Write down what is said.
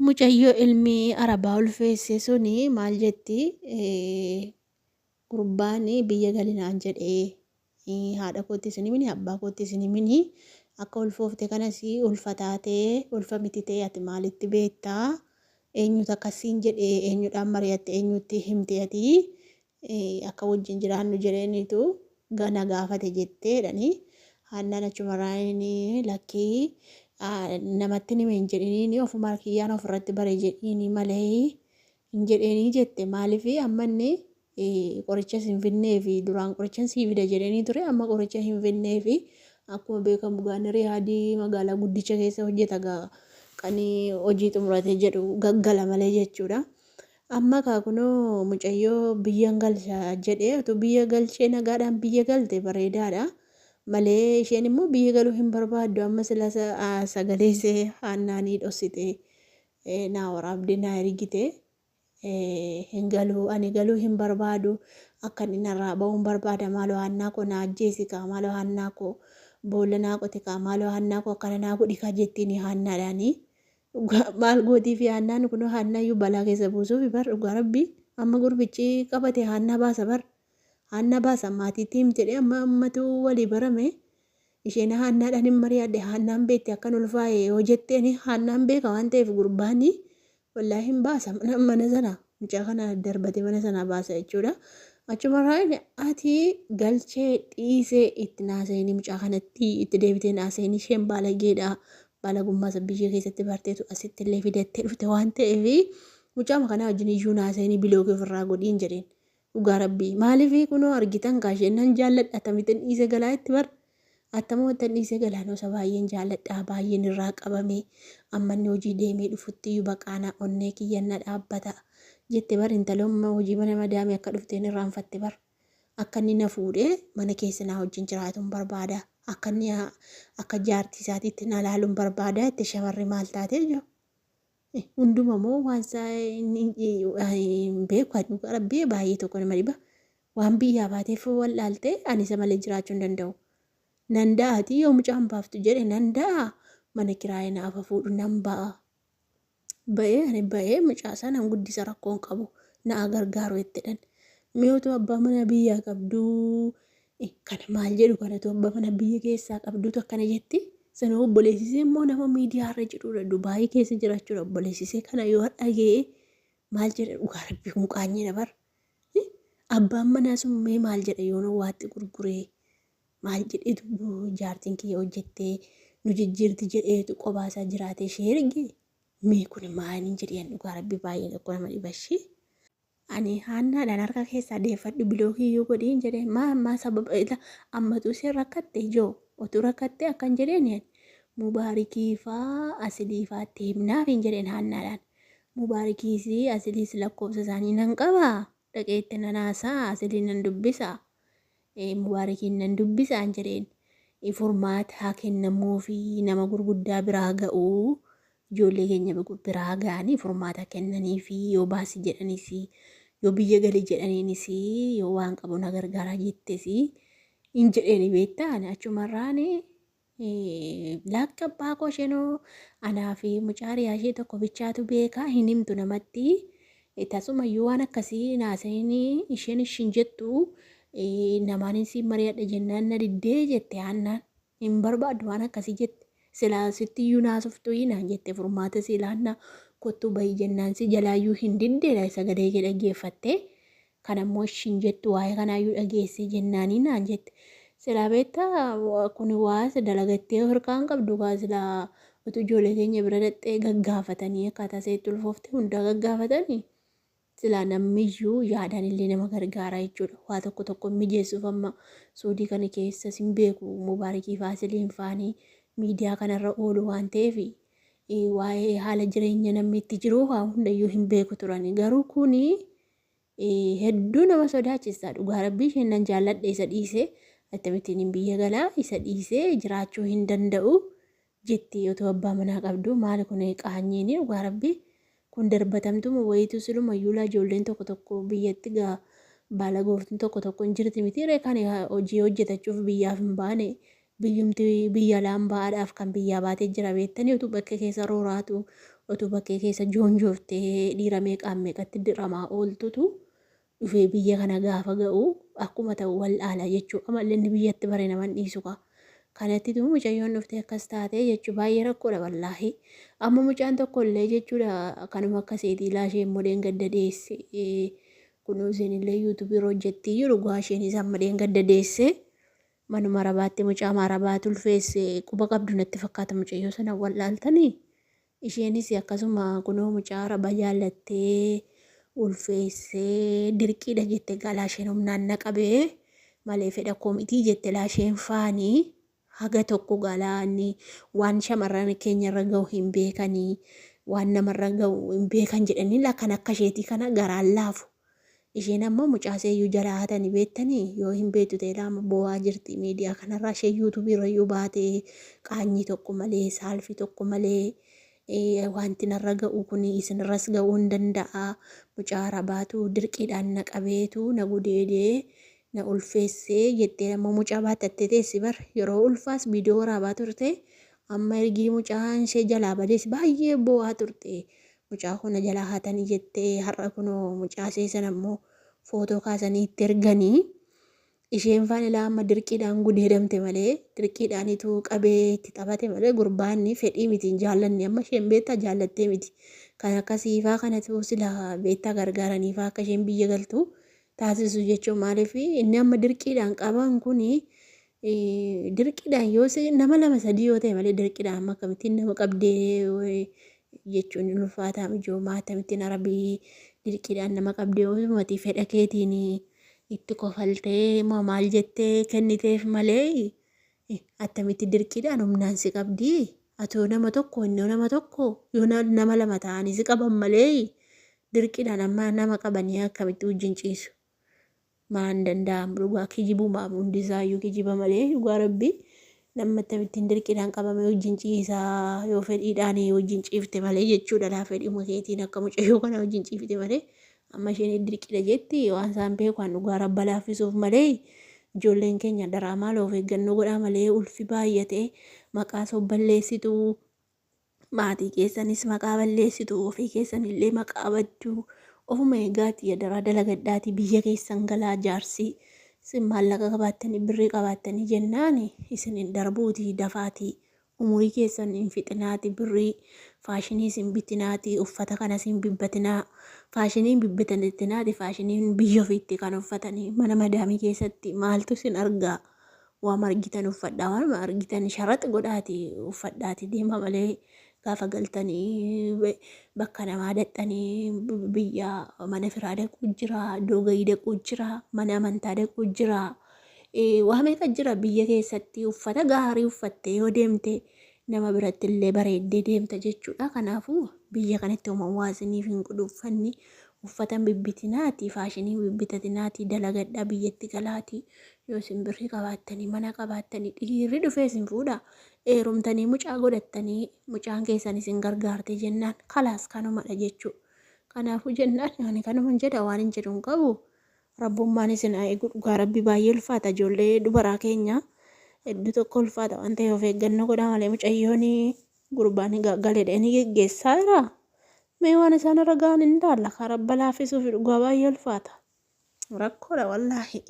Mucayyoo ilmi arabaa ulfeesse suni maal jetti gurbaan biyya gali naan jedhee haadha kootti isin himini abbaa kootti isin himini akka ulfoofte kanas ulfa taatee ulfa miti ta'e ati maalitti beektaa eenyutu akkasiin jedhee eenyudhaan mari'atte eenyutti himte ati akka wajjin jiraannu jedheenitu na gaafate jettee jedhanii Haannaan achumarraan lakkii namatti hime hin jedhiniini ofuma kiyyaan ofirratti bare jedhiini malee hin jedheenii jette maaliif amma inni qoricha hin finneefi duraan qoricha sii fida jedheenii ture amma qoricha hin finneefi akkuma beekamu gaani Riyaadii magaalaa guddicha keessa hojjeta gaa kan hojii xumurate jedhu gaggala malee jechuudha. Amma kaa kunoo mucayyoo biyyan galcha jedhee utuu biyya galchee nagaadhaan biyya galte bareedaadha. Malee isheen immoo biyya galuu hin barbaaddu amma sila sagalee ishee haannaanii dhossite naa waraabdee naa ergite hin galuu ani galuu hin barbaadu akka inni narraa ba'uun barbaada maaloo haannaa koo naa ajjeesi kaa maaloo haannaa koo boolla naa qote kaa maaloo haannaa koo akkana naa godhi kaa jettiin haannaadhaanii. Dhugaa maal gootii fi haannaan kunoo haannaayyuu balaa keessa buusuufi bar dhugaa rabbii amma gurbichi qabate haannaa baasa bar haannaa baasa maatiitti himte jedhee amma ammatu walii barame isheen haannaadhaan hin mari'adhe haannaan beekti akkan ulfaa'e yoo jetteen haannaan beeka waan ta'eef gurbaani wallaahi hin baasa mana mana sana mucaa kana darbate mana sana baasa jechuudha. Achumarraa inni ati galchee dhiisee itti naasa'ini mucaa kanatti itti deebitee naasa'ini isheen baalageedha Baalagummaa isa biyya keessatti barteetu asitti illee fidattee dhufte waan ta'eef mucaama kanaa wajjin iyyuu naasa'ini bilookii ofirraa godhiin jedheen. Dhugaa rabbii maaliif kunoo argitan kaa isheen nan jaalladha akkamittin dhiise galaa itti bar attamumattan dhiise galaa noosa baay'een jaalladha baay'een irraa qabame amma inni hojii deemee dhufutti iyyuu baqaanaa onnee kiyyan na dhaabbata jette bar intaloon hojii mana madaamii akka dhufteen irraanfatte bar. Akka inni na fuudhee mana keessa naa wajjin jiraatun barbaada. Akka inni akka jaartii isaatiitti na laalun barbaada jette shamarri maal taatee jiru. Hunduma moo waan isaa hin beeku ani dhugaa rabbii baay'ee tokko nama dhiba. Waan biyyaa baateef wallaalte ani isa malee jiraachuu hin danda'u. Nan da'aati yoo mucaan baaftu jedhe nan da'a mana kiraayee naaf fuudhu nan ba'a. Ba'ee ani ba'ee mucaa isaa nan guddisa rakkoon qabu na'a gargaaru jettedhan. Mee utuu abbaa mana biyyaa qabduu kana maal jedhu kana utuu abbaa mana biyya keessaa qabduutu akkana jetti. Sana obboleessisee immoo nama miidiyaa irra jirudha Dubaayii keessa jiraachuudha obboleessisee kana yoo dhaga'e maal jedha dhugaa rabbii kun qaanyiidha bar. Abbaan manaa sun mee maal jedha yoona waatti gurguree maal jedheetu jaartiin kiyya hojjettee nu jijjiirti jedheetu qobaa isaa jiraatee ishee erge mee kun maaliin jedheen dhugaa rabbii baay'ee tokko nama dhiba ishee. Ani haannaadhaan harka keessaa deeffadhu bilookii iyyuu godhiin jedhee maa maa sababa ila ammatuu isheen rakkatte ijoo otuu rakkatte akkan jedheen mubaarikii faa asilii faatti himnaaf hin jedheen haannaadhaan mubaarikiis asiliis lakkoofsa isaanii nan qaba dhaqee itti nan haasa'a asilii nan dubbisa Mubaarikiin nan dubbisaan jedheen. Furmaata haa kennamuufi nama gurguddaa biraa ga'u ijoollee keenya biraa ga'anii furmaata kennaniifi yoo baasi jedhanis yoo biyya gali jedhaniinis yoo waan qabu na gargaaraa jettes hin jedheeni beektaa ani achumarraan Lakki abbaa koo isheenoo anaa fi mucaa hiriyaa ishee tokko bichaatu beekaa hin himtu namatti. Tasumayyuu waan akkasii hin haasa'in isheen ishin jettu namaan siin mari'adha jennaan na diddee jette haannaan. Hin barbaaddu waan akkasii jette. Silaa sitti iyyuu naasoftuu naan jette furmaata si laannaa kottuu bahi jennaan si jalaayyuu hin diddeedha sagalee kee dhaggeeffattee. Kana immoo ishiin jettu waa'ee kanaayyuu dhageessee jennaanii naan jette. Silaa beektaa kun waa isa dalagattee harkaan qabdu kaa silaa utuu ijoollee keenya bira dhaqxee gaggaafatanii akkaataa ishee itti ulfoofte hundaa gaggaafatanii silaa namniyyuu yaadaan illee nama gargaara jechuudha. Waa tokko tokko mijeessuuf amma suudii kana keessa sin beeku mubaarikii faasiliin faanii miidiyaa kanarra oolu waan ta'eef waa'ee haala jireenya namni itti jiru waa hundayyuu hin beeku turani. Garuu kuni Hedduu nama sodaachisa dhugaa rabbii isheen nan jaalladhe isa dhiise akkamittiin hin biyya galaa isa dhiisee jiraachuu hin danda'u jetti otoo abbaa manaa qabdu maali kun qaanyiin dhugaa rabbii kun darbatamtuma wayiitu siluma yuulaa ijoolleen tokko tokko biyyatti gaa baala gooftuun tokko tokko hin jirti miti ree kan hojii hojjetachuuf biyyaaf hin baane biyyumti biyya alaan ba'aadhaaf kan biyyaa baatee jira beektanii utuu bakka keessa rooraatu Otuu bakkee keessa joonjooftee dhiira meeqaan meeqatti diramaa ooltutu dhufee biyya kana gaafa ga'u akkuma ta'u wal'aala jechuudha. Amalli inni biyyatti bare naman dhiisu kaa. Kanattitu mucayyoon dhuftee akkas taatee jechuudha. Baay'ee rakkoodha wallaahi. Amma mucaan tokko illee jechuudha kanuma akka seetii laashee immoo dheengadda deesse. Kunoo isheen illee yuutuubii irra hojjettii jiru gaa isheenis amma dheengadda deesse. Manuma arabaatti mucaa arabaatu ulfeesse quba qabdu natti fakkaata mucayyoo sana wallaaltanii. Isheenis akkasuma kunoo mucaa araba jaallattee ulfeessee dirqiidha jette galaa isheen humnaan na qabee malee fedha koo mitii jette laa isheen faanii haga tokko galaanni waan shamarran keenyarra ga'u hin beekanii waan namarra ga'u hin beekan jedhanii laa kan akka isheetii kana garaan laafu. Isheen amma mucaa isheeyyuu jalaa hatani beektanii yoo hin beektu ta'e laama boo'aa jirti miidiyaa kanarraa ishee yuutuubii irrayyuu baatee qaanyii tokko malee saalfii tokko malee wanti narra ga'u kun isinirras ga'uu hin danda'a. Mucaa arabaatu dirqiidhaan na qabeetu na gudeedee na ulfeessee jettee amma mucaa baattattee teessi bar yeroo ulfaas viidiyoo waraabaa turte amma ergii mucaan ishee jalaa badees baay'ee boo'aa turte. Mucaa koo na jalaa hatanii jettee har'a kunoo mucaa ishee sana immoo footoo kaasanii itti erganii isheen faan ilaa amma dirqiidhaan gudeedamte malee dirqiidhaanitu qabee itti taphate malee gurbaanni fedhii miti hin jaallanne amma isheen beektaa jaallattee miti kan akkasiifaa kanatu sila beektaa gargaaraniifaa akka isheen biyya galtu taasisu jechuun maaliif inni amma dirqiidhaan qaban kuni dirqiidhaan yoo nama lama sadii yoo ta'e malee dirqiidhaan amma akkamittiin nama qabdee jechuun hin ulfaataa mijoomaa akkamittiin arabii dirqiidhaan nama qabdee ofumatii fedha keetiin itti kofaltee moo maal jettee kenniteef malee attamitti dirqiidhaan humnaan si qabdii atoo nama tokko innoo nama tokko yoo nama lama ta'anii si qaban malee dirqiidhaan amma nama qabanii akkamitti wajjin ciisu. Maan danda'amu dhugaa kijibumaaf hundisaayyuu kijiba malee dhugaa rabbii namni akkamittiin dirqiidhaan qabamee wajjin ciisaa yoo fedhiidhaan wajjin ciifte malee jechuudha laa fedhiuma keetiin akka mucayyoo kana wajjin ciifte malee amma isheen dirqiidha jetti waan isaan beekan dhugaa rabba laaffisuuf malee ijoolleen keenya daraa maal of eeggannoo godhaa malee ulfi baay'atee maqaa sobballeessitu maatii keessanis maqaa balleessitu ofii keessanillee maqaa baddu ofuma eegaatii adaraa dalagadhaatii biyya keessan galaa jaarsi isin maallaqa qabaattanii birrii qabaattanii jennaan isin hin darbuutii dafaatii umurii keessan hin fixinaatii birrii faashinii isin bitinaatii uffata kanas hin bibbatinaa faashinii hin bibbatinaati faashiniin biyya ofiitti kan uffatanii mana madaamii keessatti maaltu isin argaa Waama argitan uffadhaa, waanuma argitan sharax godhaati uffadhaati deema malee gaafa galtanii bakka namaa dhaqxanii biyya mana firaa dhaquu jira, iddoo gahii dhaquu jira, mana amantaa dhaquu jira. Waa meeqa jira biyya keessatti uffata gaarii uffattee yoo deemte nama biratti illee bareeddee deemta jechuudha. Kanaafuu biyya kanatti homaa waa isiniif hin godhu uffanni uffata hin bibbitinaati faashinii hin bibbitatinaati dalagadhaa biyyatti galaati yoo isin birrii qabaattanii mana qabaattanii dhiirri dhufee isin fuudha heerumtanii mucaa godhattanii mucaan keessan isin gargaarte jennaan kalaas kanumadha jechuu. Kanaafuu jennaan ani kanuman jedha waan hin jedhu hin qabu. Rabbummaan isin haa eegu dhugaa rabbi baay'ee ulfaata ijoollee dubaraa keenya hedduu tokko ulfaata waan ta'eef of eeggannoo godhaa malee mucayyoon gurbaan galedha inni geggeessaa jira mee waan isaan irra ga'an hin daalla kan rabba laaffisuuf dhugaa baay'ee ulfaata rakkoodha wallaahi.